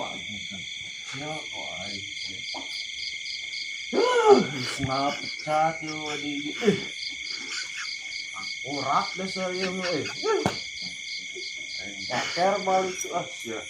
Bagus. Ya, aing. Snap pecat yo di. Akurat dasar ieu mah euy. Aing boker balik ah sia.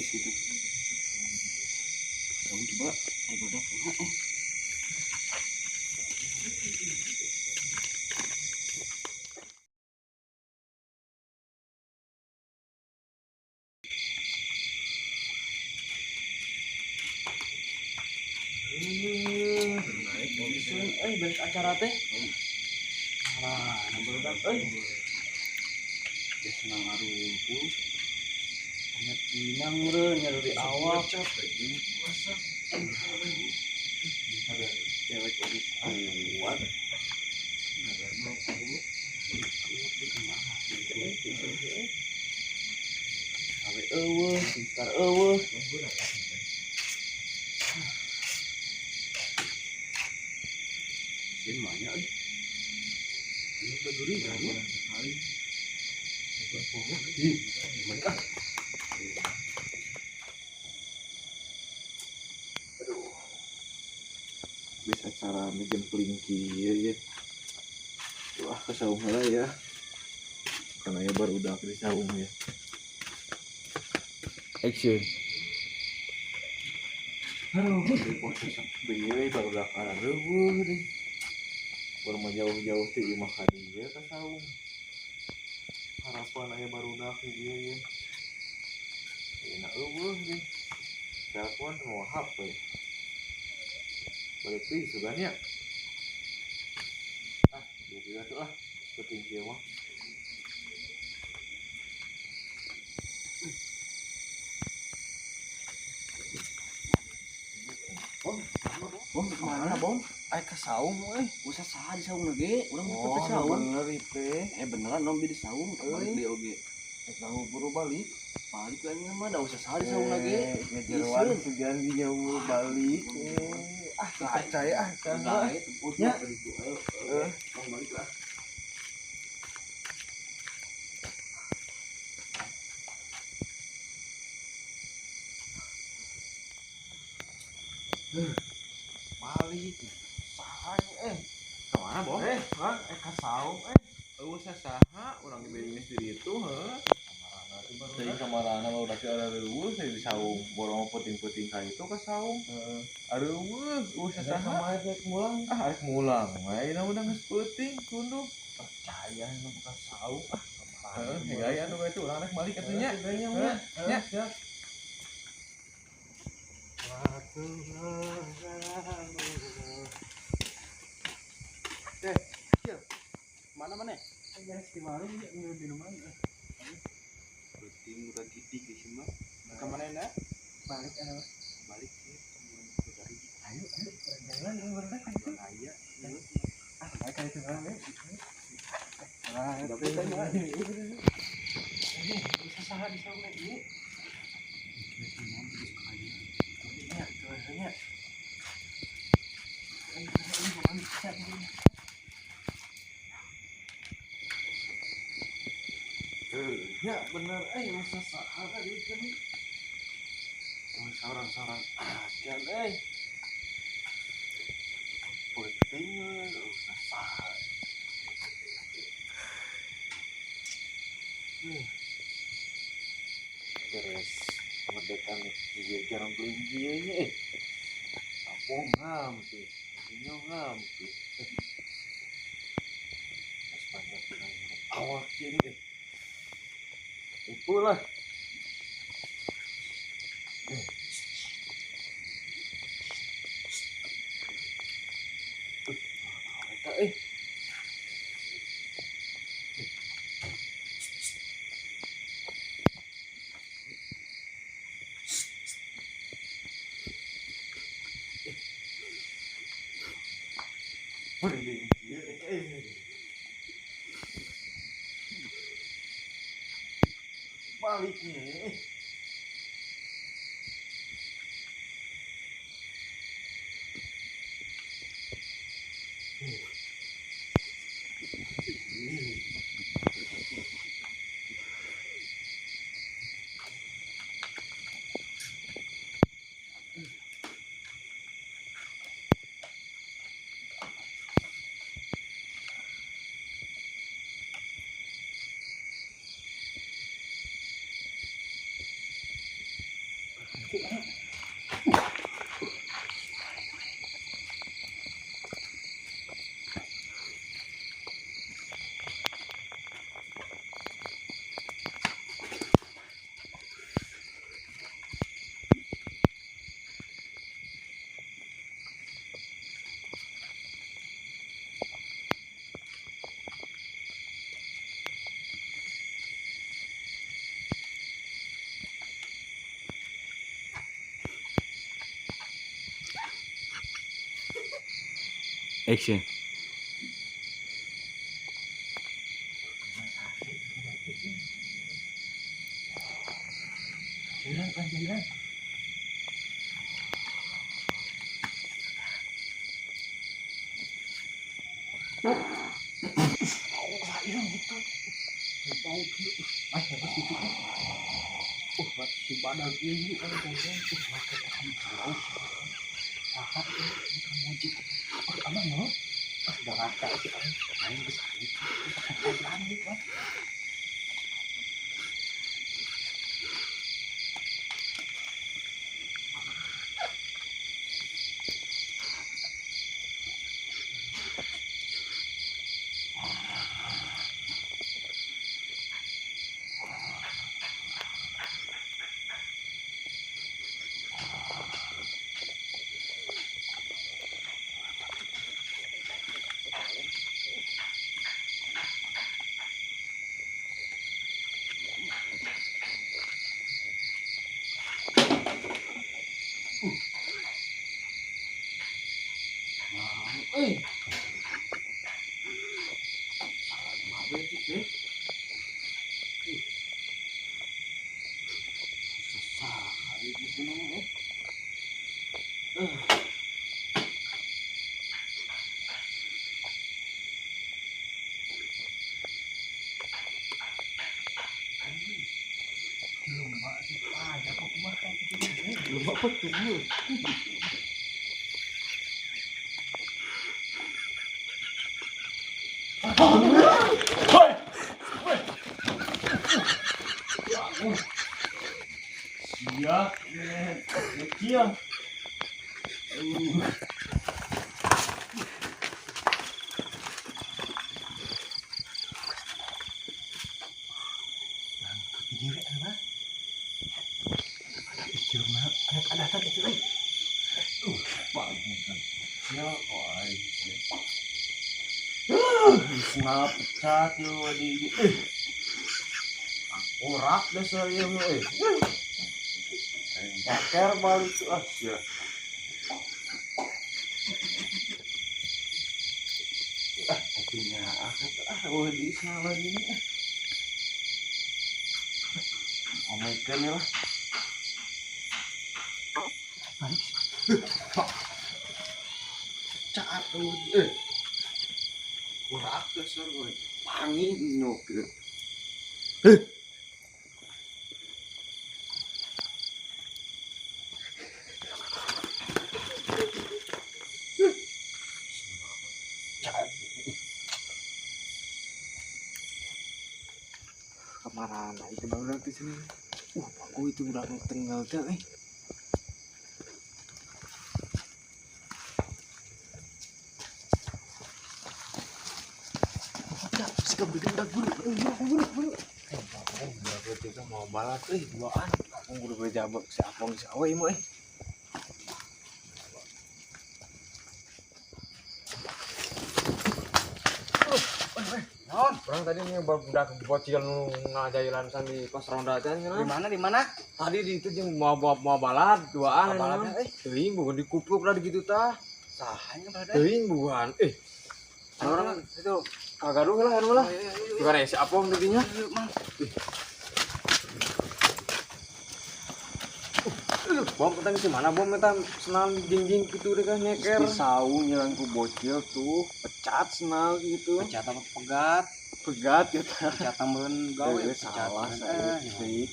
Gitu. Kamu coba daripada punya naik beres acara teh. Nah, barudak euy. Geus ngarumpul. Ingat pinang meureun nyari awak capek ini puasa. Cewek oge kuat. Awe eueuh, singkar eueuh. Sieun mah nya euy. Anu baduri nya. Ih, mereka. Aduh. Bisa acara ngejempling kieu ya. Wah, ke saung heula ya. Karena ya baru udah di saung ya. Action. Aduh, di pos sepi we baru udah areueuh deui. Baru mah jauh-jauh ti imah ka dieu ka saung. Harapan aya barudak di dieu ya. Enak eueuh deui. Telepon mau HP. Balik deui sugan nya. Ah, dieu atuh ah. Penting kieu mah. Bom, bom kemana bom? Ay ka saung euy. Usah saha di saung ge, urang oh, ka saung. Bener ieu. Beneran dong di saung, balik deui oge. Tahu buru balik. Balik aing mah da usah saha di saung ge. Ngejeroan sugan ge jauh balik. Ah, percaya ah kan. Ya. Ayo, bang balik lah. Balik. Saha Kemana, Bom? Hah? Ka saung Eueuh saha urang ge geus di ditu heuh. Teuing kamarana mah udah ada reueuh di saung. Borong peuting-peuting ka itu ka saung. Heeh. Areueuh, eueuh saha. Kumaha rek mulang? Ah, arek mulang we na udah geus peuting kunduh. Percaya emang ka saung ah. Heeh, hegaya anu itu urang rek balik atuh nya. Nya. Nya. Siap. Cil. Mana mana? Guys, di warung ya minum minuman. Penting udah gidik di sini mah. Ka mana na? Balik Balik ya. Ayo, ayo, jalan barudak itu. Aya. Ah, balik ka itu lah. Ah, Dapat teh. Bisa saha di saung ieu? Ya, tuh nya. Ya bener, masa saha tadi itu nih. Sorang-sorang aja, Penting, usah saha. Beres merdeka nih, jarang beli nya Kampung ngampi, inyo ngampi. Pas banyak awak ini. Itulah. Balik nih. Action. Jalan, jalan. Si badag ieu kan Iya. Pecat yo di akurat dasar ieu mah euy. Keker balik ah sia. Ah tapi nya ah eueuh di salah gini. Omekeun lah. Balik. Pecat eueuh. Kurak dasar euy. Pangin nyok. Kemana itu baru di sini. Aku itu udah tinggal teh. Mau balad euy duaan. Aku kudu beja si Apong si Awe ieu mah euy. Naon? Urang tadi nyoba budak bocil nu ngajailan di pos ronda teh cenah. Di mana di mana? Tadi di itu jeung mau balad duaan. Baladna euy. Teuing bukan dikupluk lah gitu tah. Sahanya balad. Teuing bukan. Orang itu kagaduh lah anu lah. Gimana ya si Apong di dinya? Bom petang di mana bom eta senal jingjing gitu deh kan nyeker. Di saung nyelang ku bocil tuh, pecat senal gitu. Pecat apa pegat? Pegat gitu. Pecat tambahan gawe Teh, salah saya sih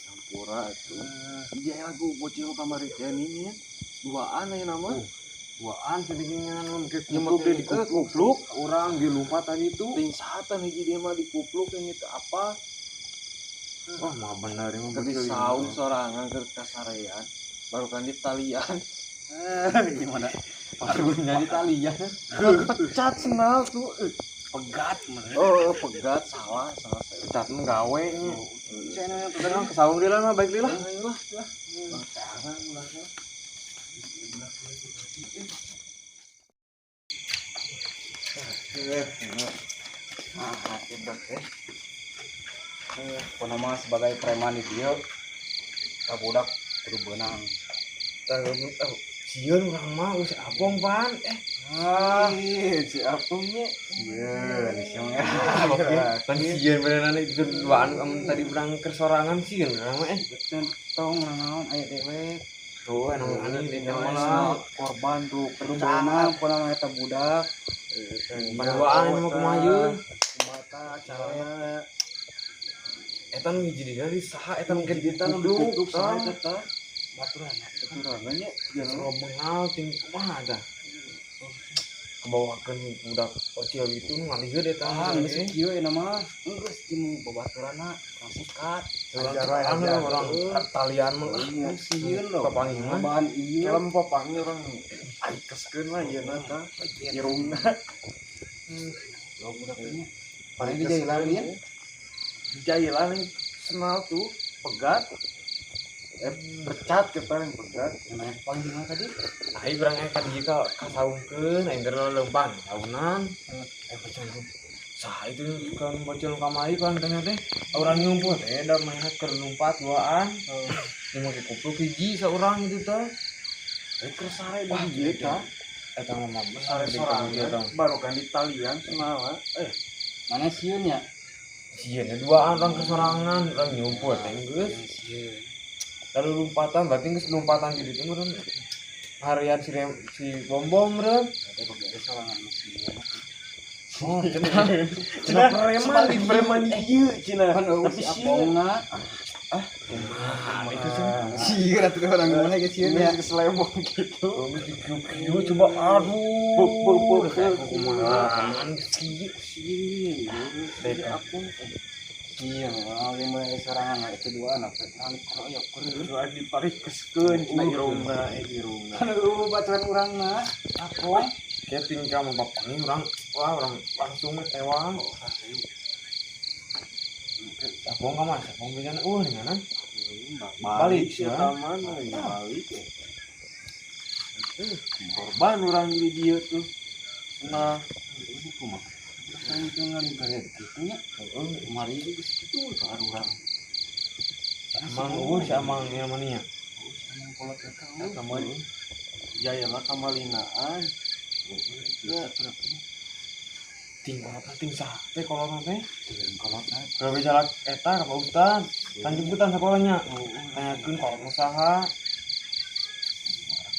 hampura tuh. Dia lagu bocil kamari teh ini duaan aya nama. Duaan sedikitnya mungkin Nyemuk dia dikupluk. Orang dia lupa tadi itu. Ting sahatan hiji dia mah dikupluk yang itu apa? Wah, mah bener ini Keur di saung sorangan keur kasarean. Baru kan di talian. Gimana? Baru di talian. Pecat senal tuh. Pegat bener. Oh, pegat salah saya. Pecat mah gawe nya. Saya nanya Tenang ke saung dia lah mah baik lah. Ayo lah, lah. Ah, hebat teh. Pokona mah sebagai preman di dieu ka budak kudu beunang. Sieun urang mah geus Apong pan. Ah, Si Apongnya. sieun sieun. Pan sieun beneran itu duaan tadi urang keur sorangan sieun urang mah. Betul tong naon aya dewek. Tuh emang aneh di malah Korban tuh Kudu beunang pokona mah eta budak. Duaan mah kumaha ieu? Mata carana Eta nu hiji deui di saha eta nu kita nu dikupluk duduk saha eta tah. Baturan. Baturan nya Kalau bengal ting kumaha dah. Kebawakeun budak kecil gitu nu ngalieud eta. Ah, geus kieu eta mah. Geus jeung babaturanna urang sikat. Ajar wae orang talian mah. Sieun lho. Papanggih mah. Bahan ieu. Kalau papanggih orang aikeskeun lah ieu na tah. Irungna. Lo budak nya. Paling dijailan ya. Dijailan senal tuh pegat. Pecat kita yang pegat. Yang paling mah tadi. Ai urang ka dieu ka kasaungkeun aing teh leumpang saunan. Bocil tuh. Saha itu kan bocil kamari kan tanya teh. Urang nyumput teh da mainna keur lumpat duaan. Ini make kupluk hiji saurang itu teh. Keur sare di dieu tah. Eta mah Sare sorangan baru kan di talian senal. Mana sieun ya? Sieun duaan urang kesorangan, urang nyumput teh geus. Sieun. Lalu lompatan berarti geus lompatan di ditu meureun. Harian si si bom-bom meureun. Ada beberes sorangan mah sieun. Oh, cenah. Cenah preman Balik preman ieu cenah. Kan eueuh si Apongna. Kumaha itu cenah. Sieun atuh orang gimana ge sieun ya. Keselebong gitu. Kieu coba aduh. Buk buk buk. Kumaha kieu Sieun. Si Apong Iya, orang yang mulai sorangan lah itu dua anak. Nanti keroyok kudu. Doa diparikeskeun cenah irungna irungna. Kan eueuh baturan urang mah. Apong. Kayak tingkah mau papangi orang, wah orang langsung mah tewang. Apong ka mah, apong bejana di mana? Balik sih, sih taman lagi balik. Korban orang di dieu tuh. Nah, Kumaha? Tengah gaya gitu nya. Kemari geus kitu ka urang. Emang si amang yang mana ya? Emang kolot eta kamari jaya lah kamalinaan. Ting kolot ting sah teh kolot teh. Kolot Kalau bicara eta ka Pak Ustad, kan jemputan sekolahnya. Tanyakeun kolot nu saha.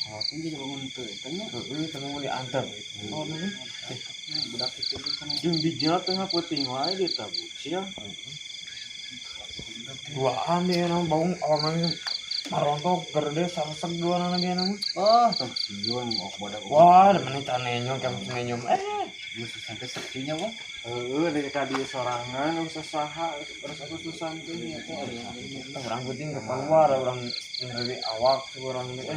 Kolot jadi bangun teu eta nya. Heeh, teu mau diantar gitu. Kolot teh. Budak itu kan Jeung bijil tengah peuting wae dia tah bocil. Duaan dia nama baung awang marontok gerde sareseg dua nana dia nama. Oh, tong sieun mau bodak. Wah, da mana can nenyong kamu nenyong. Geus sampai sakinya wah. Heeh, dari ka dieu sorangan usah saha terus aku susah teh nya teh. Orang penting keluar orang dari awak tuh orang teh.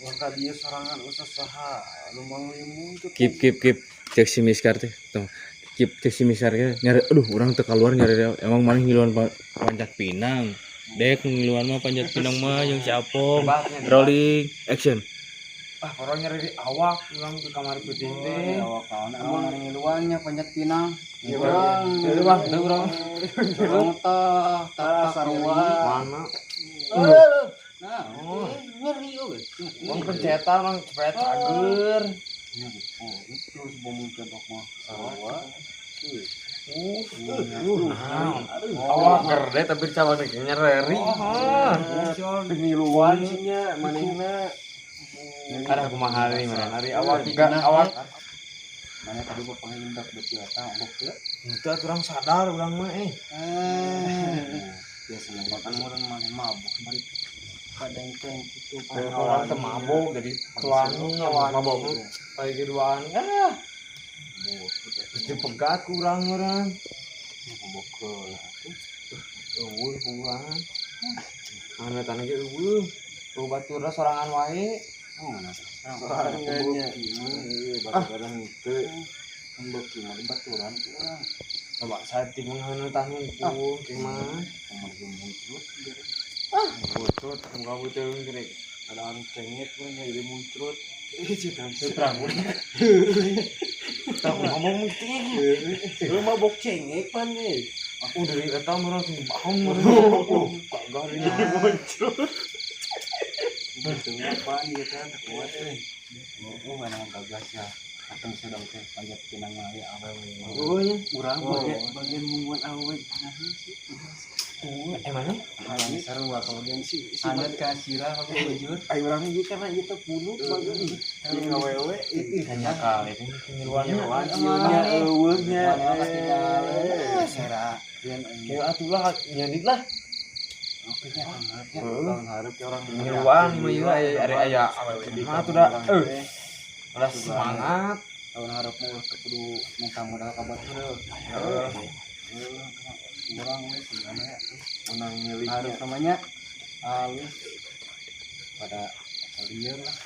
Orang ka dieu sorangan usah saha nu manglimung teh. Keep keep keep. Cek si Miskar teh. Tuh. Cip cek si Misar ge nyari aduh urang teu kaluar nyari emang maneh ngiluan panjat pinang. Dek ngiluan mah panjat pinang mah jeung si Apong. Rolling action. Ah, orang nyari di awak urang ke kamar peuting teh. Awak naon emang ngiluannya panjat pinang. Iya, Urang. Bang. Bang, teu urang. Urang tah tah sarua. Mana? Nah, nyeri oge. Bang pencetan, bang cepet cager. Oh, itu si bom cebok mah sarua. Nah, awak gerde tapi cawan nyeri. Ngiluan sih nya manehna. Ada kumaha nih meureun ari awak juga awak. Mana tadi gua pengen budak beuki eta mabok teu. Itu atuh urang sadar urang mah eh. Biasa makan urang mana mabok balik kadang-kadang gitu. Orang teu mabok jadi tuangnya mabok balik keduaan. Ah. Terus dipegat ku urang urang. Mabok ke lah tuh. Eueuh urang. Anu tanah ge eueuh. Eueuh baturna sorangan wae. Oh, nah, Sorangan nya. Iya, barang itu. Beuki mah baturan urang. Coba saya timbang hanutan hungkul gimana? Kamar muncul. Ah, butut, muka butut gede. Ada orang cengek mah nya jadi muncrut. Ih, cita Terang Tak ngomong cengek. Lu mabok cengek pan nih. Aku dari eta mah langsung bohong. Kagak ini Muncrut. Itu apaan dia teh teu kuat euy. Oh, mana gagas ya. Atau sedang teh panjat pinang mah aya awewe. Oh nya. Urang bagian bagian mungguan awewe sih. Emangnya? Halang sarua kemudian si adat kasira aku bujur. Ayo urang ieu karena ieu teh punuk bagus. Jeung awewe ih Hanya kali ini ngiluannya. ieu nya eueuh nya. Mana sera. Kayak atulah nyandik lah. Oke nya harapnya. Orang harap orang Ngiluan mah ieu aya ari aya awewe mah atuh da. Ulah semangat. Tahun harap mau kudu minta modal ka batur. Heeh. Urang we sebenarnya ya. Menang miliknya. Harus namanya halus pada liar lah.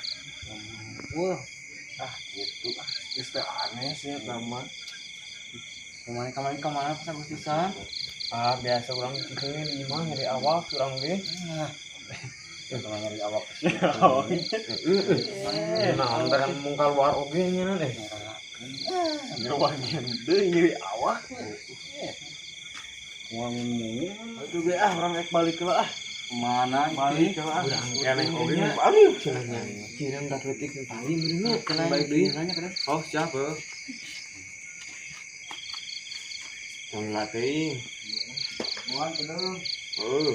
Wah, ah gitu ah. Geus teh aneh sih eta mah. Kemana kemana kemana pas Agustusan? Ah, biasa urang cicingnya di imah nyari awak urang ge. Ah. Kalau nyari awak. Heeh. Nah, teh kan mung kaluar oge nya eh. Ngewangian deui nyeri awak. Wangi Aduh ge ah urang rek balik heula ah. Kemana Balik heula ah. Urang keneh oge balik cenah nya. Kirim dak leutik tali meureunna. Balik deui. Oh, siap heuh. Tong latih. Buan kedeng. Heuh.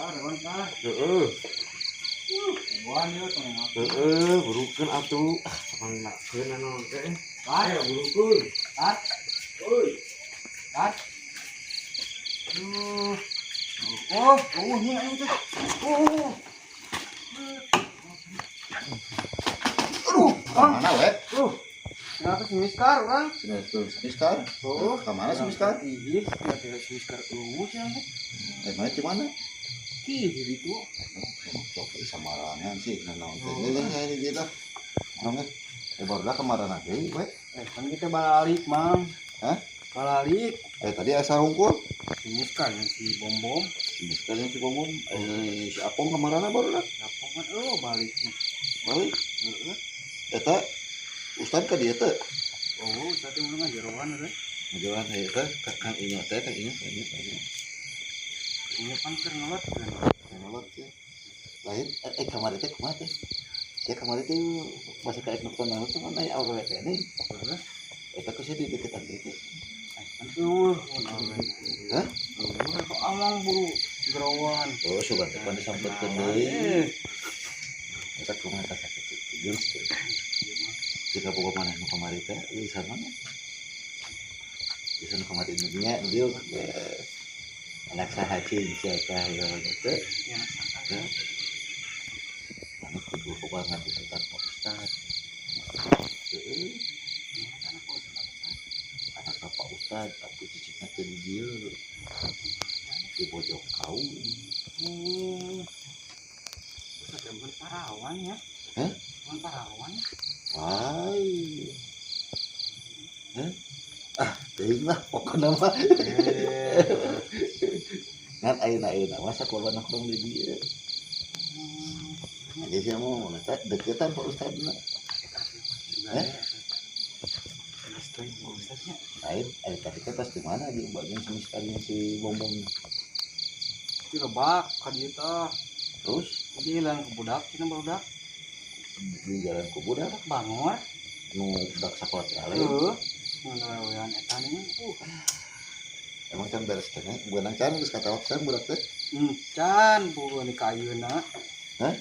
Ah, rewan kah? Heeh. Buan ieu tong ngap. Heeh, burukeun atuh. Ah, panglakeun anu teh. Ah, Ayo burukeun. ah. Euy. Ah. Duh. Oh, oh, ini aing teh. Oh. Aduh, Mana we? Kenapa si Miskar urang? Si Miskar? Oh, Ka mana si Miskar? Ih, tidak si Miskar eueuh cenah teh. Eh, mana di mana? Ih, di ditu. Sok samarangan sih naon teh. Ini gitu. Naon teh? Eh barulah kemarin deui we. Eh, kan kita balik, Mang. Hah? Balik. Eh tadi asa hungkul. Si Miskar yang si Bom-Bom. Si Miskar yang si Bom-Bom. Eh si Apong kamarana barulah. Apong kan eueuh balik. Balik. Heeh. Eta Ustad ka dieu teh. Oh, Ustad teh urang ngajeroan euy. Ngajeroan teh eta Kang Inyo teh, Kang Inyo, Kang Inyo, Kang Inyo. Inyo kan keur ngelot. Ngelot teh. Lain eh kamari teh kumaha teh? Sia kamari teh masa ka nonton naon teh mana aya awewe teh nih. Heeh. Eta ku sia dideketan teh. Kan eueuh. Hah? Eueuh kok amang buru gerawan. Oh, sugan teh pan disampetkeun deui. Eta kumaha teh sakit geus teh. Jika boga maneh nu kamari teh bisa mana? Bisa nu kamari nu nya dieu anak saha cing sia teh ieu teh. Ya, anak saha. Maneh kudu boga ngadeketan Pak Ustad. Heeh. Anak Pak Ustad tapi cicingna teh di dieu. Di Bojong Kaum. Ustad bukan parawan ya? Hah? Bukan parawan. Wai. Hah? Lah pokona mah. Ngan ayeuna-ayeuna mah sakola nongkrong di dieu. Jadi sia mau eta deketan Pak Ustadna. Eh? Lain, tadi teh pas di mana di bagian si misterinya si Bongbong. Di lebak ka dieu tah. Terus di jalan ke budak cenah barudak. Di jalan ke budak bangor nu budak sakola teh lain. Heuh. Ngalawean eta nih. Emang can beres keneh, beunang can geus katawak can budak teh. Can bukan ka ayeuna. Hah?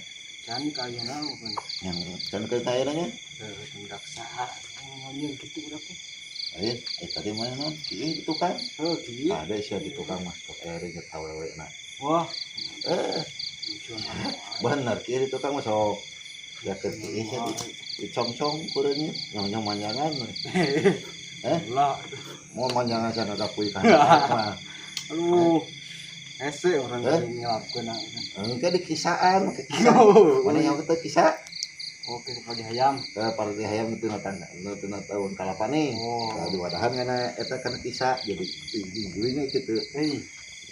Can ka ayeuna bukan. Yang can ka ayeuna nya? Heuh, budak saha ngomong kitu budak teh. Lain, tadi mana non? Kieu di tukang. Heuh, kieu. Ada sia di tukang mah sok aya renyet awewe na. Wah. Bener kieu di tukang mah sok ya keur kieu sia dicongcong kureungnya nyong-nyong manjangan. Lah. Mau manjangan sana da kuy kan mah. Aduh. Hese urang nyelapkeun. Engke di kisaan, ke kisah. Mana yang teh kisah? Oke, padi hayam. Padi hayam itu natang, itu tahun kalapa nih. Oh. Nah, di wadahan kana eta kana kisah jadi tinggunya gitu. Hei.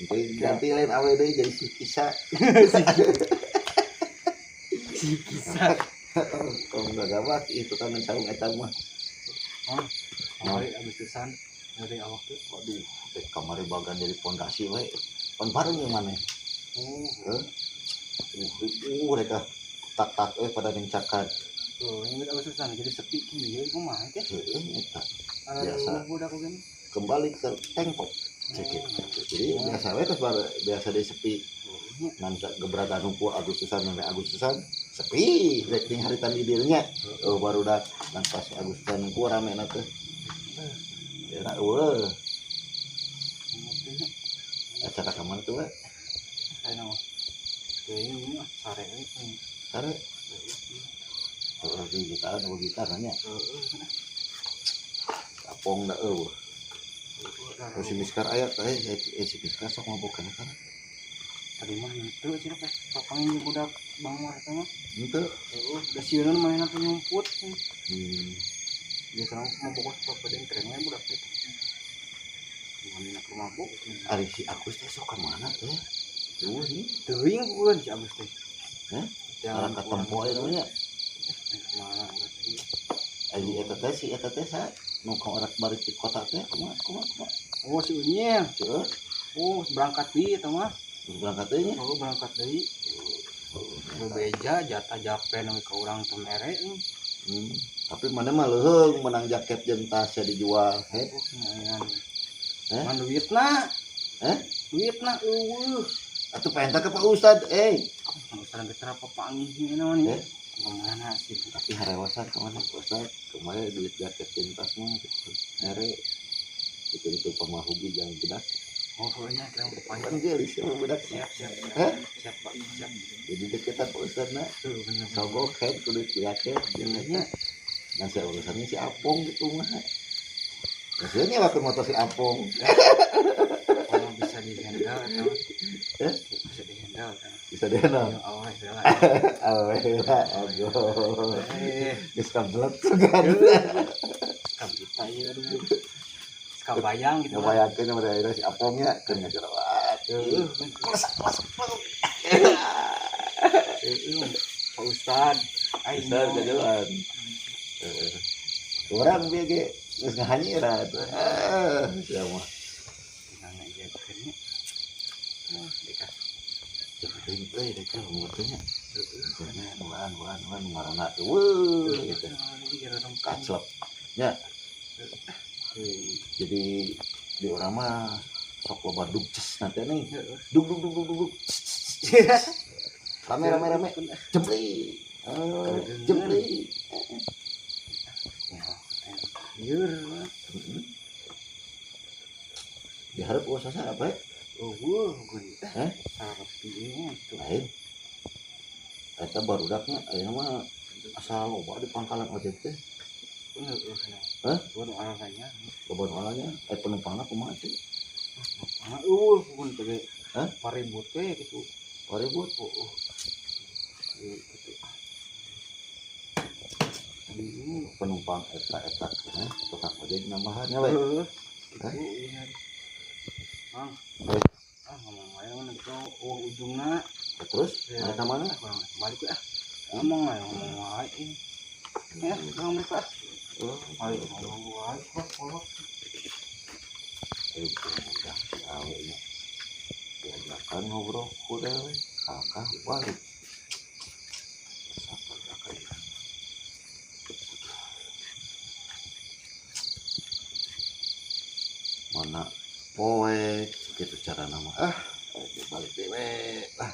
Engke ganti lain awe deui jadi si kisah. Si kisah. Tong gagabak itu kan saung eta mah. Oh, kamari Agustusan dari awak tuh. Waduh, teh kamari bagan jadi pondasi we. Pan bareng yang mana? Oh, mereka tak-tak pada nengcakan. Tuh, ini Agustusan jadi sepi kieu kumaha teh? Heeh, eta. Biasa. Budak oge. Kembali ke tengkok. Cek. Jadi biasa we terus biasa deui sepi. Ngan gebrakan hukum Agustusan sampai Agustusan sepi rek ting haritan di dirinya. Oh, barudak ngan pas Agustusan hukum rame na teh. Enak eueuh. Acara ka mana tuh we? Ayeuna mah. Teuing mah sare we. Sare. Heeh, di gitar, nu gitar nya. Heeh. Apong da eueuh. Terus si Miskar aya teh, si Miskar sok mabok kana kan. Tadi mah henteu cenah teh, sok panggil budak bangor eta mah. Henteu. Heeh, da sieun mainna teh nyumput. Biasa mabok sok pada tren we budak teh. Mana ke mabok. Ari si Agus teh sok ka mana teh? Eueuh nih. Teuing bukan si Agus teh. Hah? Arah ka tempo aya namanya. Mana urang teh. Ari eta teh si eta teh sa nu ka orak balik di kota teh kumaha kumaha kumaha. Oh si Unyil. Heeh. Oh berangkat deui eta mah. Geus berangkat deui nya. Oh berangkat deui. Bebeja jatah japen we ka urang teu mere. Tapi mana mah leuheung menang jaket jeung tas dijual. Heh. Lumayan. Heh? Man duitna. Heh? Duitna eueuh. Atuh penta ke Pak Ustad, eh. Pak Ustad geus tara papanggih naon ieu. Kumaha sih? Tapi harewasan kemana Pak Ustad? Kemarin duit jaket jeung tas mah gitu. Mere itu pamahubi jang budak. Oh, pokoknya kira Pan gelis ya budak. Siap, siap. Heh? Siap, Pak. Siap. Jadi deketan Pak Ustad na. Tuh, bener. Sogok head kudu jaket jeung nya. Ngan saya urusannya si Apong gitu mah. Biasanya waktu motor si Apong. Oh, bisa dihandle atau Eh? Bisa dihandle kan. Bisa dihandle. Ya, aweh lah. Aweh lah, aduh. Geus kabelet sugan. Kabita ieu aduh. Kabayang gitu. Ngabayangkeun pada akhirnya si Apongnya keur ngajerawat. Heeh. Masuk, masuk, masuk. Heeh. Pak Ustad. Aing Ustad kajalan. Heeh. Urang bieu ge geus ngahanyiran. Ah, sia mah. Ngajekeun nya. Ah, deka. Jeung euy deka motornya. Heeh, buan buan buan ngaranna eueuh gitu. Kaclep. Nya. Jadi di urang mah sok loba dugces nanti nih. Dug dug dug dug dug. Rame rame rame. Jempli. Jempli. Lieur. Diharap usaha apa ya? Eueuh, gun. Hah? Sarap ieu itu. Lain. Eta barudaknya ayeuna mah asal loba di pangkalan ojek teh. Heeh. Hah? Loba nu alanya. Loba nu alanya, penumpangna kumaha sih? Penumpangna eueuh gun teh. Hah? Paribut we gitu. Paribut? Heeh. Gitu. Penumpang eta-eta tukang ojek nambahan nya we. Heeh. Gitu iya. Mang. Ah ngomong wae mana gitu oh ujungna. Terus mana ka mana? Ah kurang balik we ah. Ngomong wae ngomong wae. Ya, ngomong mereka ah. Oh, Ayo ngomong wae kok kolot. Udah si awe nya. Diajakan ngobrol ku dewe, kakak balik. Sabar kakak ya. Mana poek gitu cara nama ah balik dewe ah.